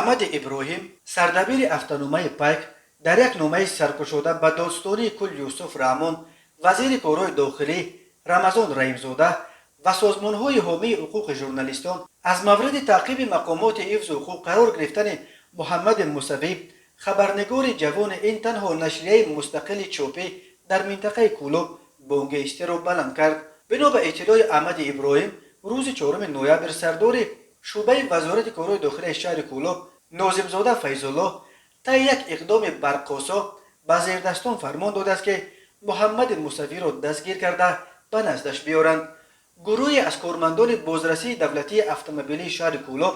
Аҳмади Иброҳим, сардабири ҳафтаномаи «Пайк», дар як номаи саркушода ба додстонии кул Юсуф Раҳмон, вазири корҳои дохилӣ Рамазон Раҳимзода ва созмонҳои ҳомии ҳуқуқи журналистон аз мавриди таъқиби мақомоти ҳифзу ҳуқуқ қарор гирифтани Муҳаммади Мусавӣ, хабарнигори ҷавони ин танҳо нашрияи мустақили чопӣ дар минтақаи Кӯлоб, бонги изтироб баланд кард. Бино ба иттилои Аҳмади Иброҳим, рӯзи 4 ноябр сардори шӯъбаи Вазорати корҳои дохилияи шаҳри Кӯлоб Нозимзода Файзуллоҳ таи як иқдоми барқосо ба зердастон фармон додааст, ки Муҳаммади Мусавиро дастгир карда, ба наздаш биёранд. Гурӯҳе аз кормандони бозрасии давлатии автомобилии шаҳри Кӯлоб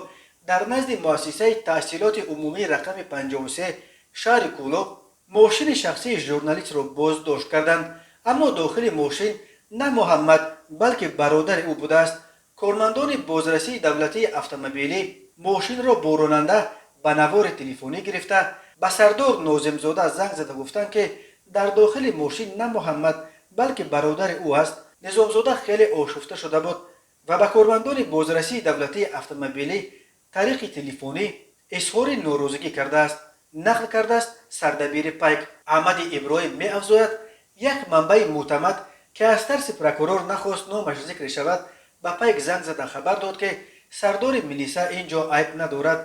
дар назди муассисаи таҳсилоти умумии рақами 53 шаҳри Кӯлоб мошини шахсии журналистро боздошт карданд, аммо дохили мошин на Муҳаммад, балки бародари ӯ будааст. Кормандони бозрасии давлатии автомобилӣ мошинро бо ронанда ба навори телефонӣ гирифта, ба сардор Нозимзода занг зада гуфтанд, ки дар дохили мошин на Муҳаммад, балки бародари ӯ аст. Низомзода хеле ошуфта шуда буд ва ба кормандони бозрасии давлатии автомобилӣ тариқи телефонӣ изҳори норозигӣ кардааст, нақл кардааст сардабири «Пайк». Аҳмади Иброҳим меафзояд, як манбаи мӯътамад, ки аз тарси прокурор нахост номаш зикр шавад, ба «Пайк» занг зада хабар дод, ки сардори милиса ин ҷо айб надорад,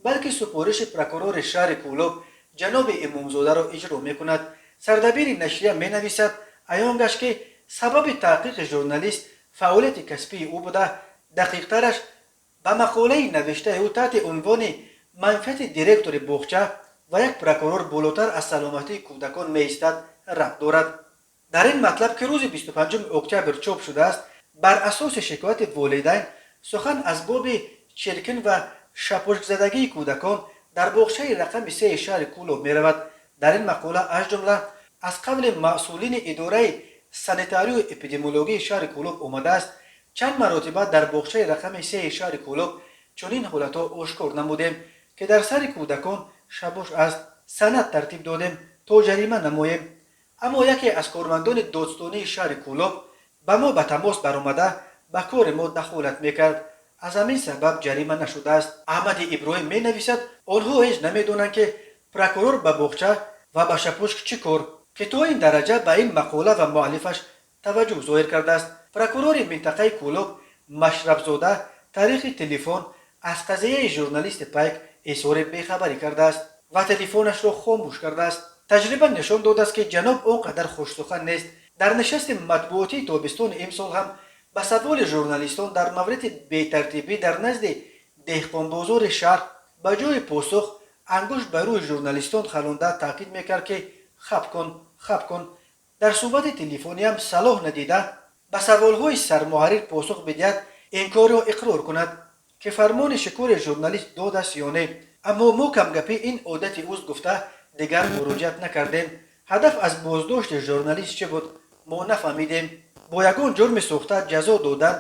балки супориши прокурори шаҳри Кӯлоб ҷаноби Имомзодаро иҷро мекунад. Сардабири нашрия менависад, аён гашт, ки сабаби таҳқиқи журналист фаъолияти касбии ӯ буда, дақиқтараш ба мақолаи навиштаи ӯ таҳти унвони «Манфиати директори боғча ва як прокурор болотар аз саломатии кӯдакон меистад» рабт дорад. Дар ин матлаб, ки рӯзи 25 октябр чоп шудааст, бар асоси шикояти волидайн сухан аз боби чиркин ва шапошкзадагии кӯдакон дар боғчаи рақами сеи шаҳри Кӯлоб меравад. Дар ин мақола, аз ҷумла аз қавли масъулини идораи санитарию эпидемиологии шаҳри Кӯлоб омадааст: «Чанд маротиба дар боғчаи рақами сеи шаҳри Кӯлоб чунин ҳолатҳо ошкор намудем, ки дар сари кӯдакон шабош аст. Санад тартиб додем, то ҷарима намоем, аммо яке аз кормандони додстонии шаҳри Кӯлоб ба мо ба тамос баромада, ба кори мо дахолат мекард. Аз ҳамин сабаб ҷарима нашудааст». Аҳмади Иброҳим менависад, онҳо ҳеҷ намедонанд, ки прокурор ба боғча ва ба шапошк чӣ кор, ки то ин дараҷа ба ин мақола ва муаллифаш таваҷҷӯҳ зоҳир кардааст. Прокурори минтақаи Кӯлоб Машрабзода тариқи телефон аз қазияи журналисти «Пайк» изҳори бехабарӣ кардааст ва телефонашро хомӯш кардааст. Таҷриба нишон додааст, ки ҷаноб он қадар хушсухан нест. Дар нишасти матбуотии тобистони имсол ҳам ба саволи журналистон дар мавриди бетартибӣ дар назди деҳқонбозори шаҳр ба ҷои посух ангушт ба рӯи журналистон халонда, таъкид мекард, ки хап кун, хап кун. Дар суҳбати телефониам салоҳ надида, ба саволҳои сармуҳаррир посух бидиҳад, инкорро иқрор кунад, ки фармони шикори журналист додааст ё не. Аммо мо камгапӣ ин одати ӯст гуфта, дигар муроҷиат накардем. Ҳадаф аз боздошти журналист чӣ буд, мо нафаҳмидем. Бо ягон ҷурми сохта ҷазо додан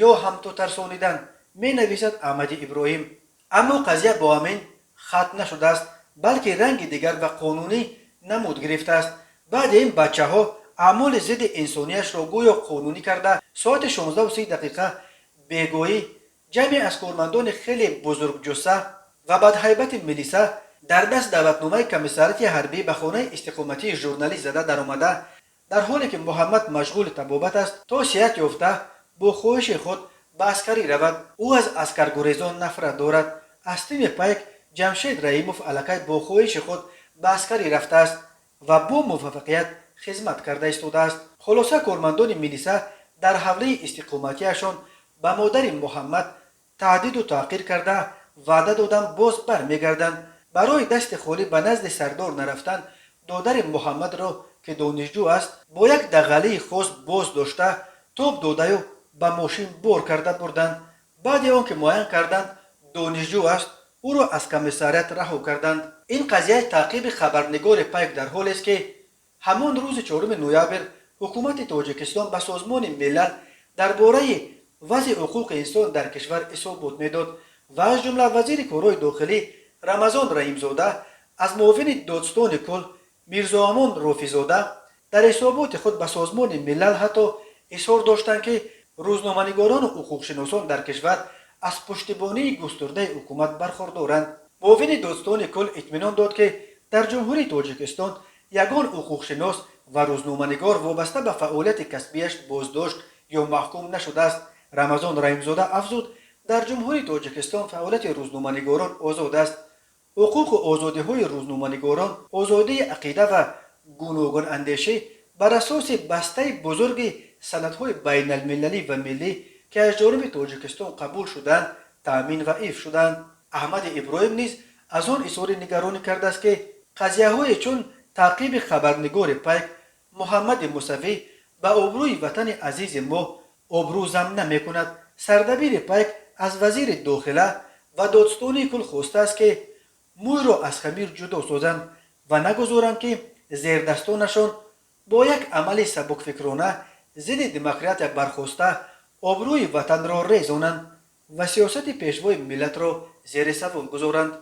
ё ҳамто тарсонидан, менависад Аҳмади Иброҳим. Аммо қазия бо ҳамин хатм нашудааст, балки ранги дигар ва қонунӣ намуд гирифтааст. Баъди ин бачаҳо аъмоли зидди инсонияшро гӯё қонунӣ карда, соати 16:30 бегоҳӣ ҷамъе аз кормандони хеле бузургҷусса ва бадҳайбати милиса дар даст даъватномаи комиссариати ҳарбӣ ба хонаи истиқоматии журналист зада даромада, дар ҳоле ки Муҳаммад машғули табобат аст, то сиҳат ёфта бо хоҳиши худ ба аскарӣ равад. Ӯ аз аскаргурезон нафрат дорад. Аз тими «Пайк» Ҷамшед Раҳимов аллакай бо хоҳиши худ ба аскарӣ рафтааст ва бо муваффақият хизмат карда истодааст. Хулоса, кормандони милиса дар ҳавлии истиқоматиашон ба модари Муҳаммад таҳдиду таъқир карда, ваъда доданд, боз бармегарданд. Барои дасти холӣ ба назди сардор нарафтан додари Муҳаммадро, ки донишҷӯ аст, бо як дағалии хос боз дошта, тоб додаю ба мошин бор карда бурданд. Баъди он ки муайян карданд, донишҷӯ аст, ӯро аз комиссариат раҳо карданд. Ин қазияи таъқиби хабарнигори «Пайк» дар ҳолест, ки ҳамон рӯзи 4 ноябр ҳукумати Тоҷикистон ба Созмони Милал дар бораи вазъи ҳуқуқи инсон дар кишвар ҳисобот медод ва аз ҷумла вазири корҳои дохилӣ Рамазон Раҳимзода аз муовини додстони кул Мирзоамон Рофизода дар ҳисоботи худ ба Созмони Милал ҳатто изҳор доштанд, ки рӯзноманигорону ҳуқуқшиносон дар кишвар аз пуштибонии густурдаи ҳукумат бархурдоранд. Муовини додситони кулл итминон дод, ки дар Ҷумҳурии Тоҷикистон ягон ҳуқуқшинос ва рӯзноманигор вобаста ба фаъолияти касбияш боздошт ё маҳкум нашудааст. Рамазон Раҳимзода афзуд, дар Ҷумҳурии Тоҷикистон фаъолияти рӯзноманигорон озод аст. Ҳуқуқу озодиҳои рӯзноманигорон, озодии ақида ва гуногунандешӣ бар асоси бастаи бузурги санадҳои байналмилалӣ ва миллӣ, ки аз ҷониби Тоҷикистон қабул шудаанд, таъмин ва ҳифз шуданд. Аҳмади Иброҳим низ аз он изҳори нигаронӣ кардааст, ки қазияҳое чун таъқиби хабарнигори Пайк Муҳаммади Мусавӣ ба обрӯи ватани азизи мо обрӯ зам намекунад. Сардабири Пайк аз вазири дохила ва додситонии кулл хостааст, ки мӯйро аз хамир ҷудо созанд ва нагузоранд, ки зердастонашон бо як амали сабукфикрона зидди демократия бархоста, обрӯи ватанро резонанд ва сиёсати Пешвои миллатро зери савол гузоранд.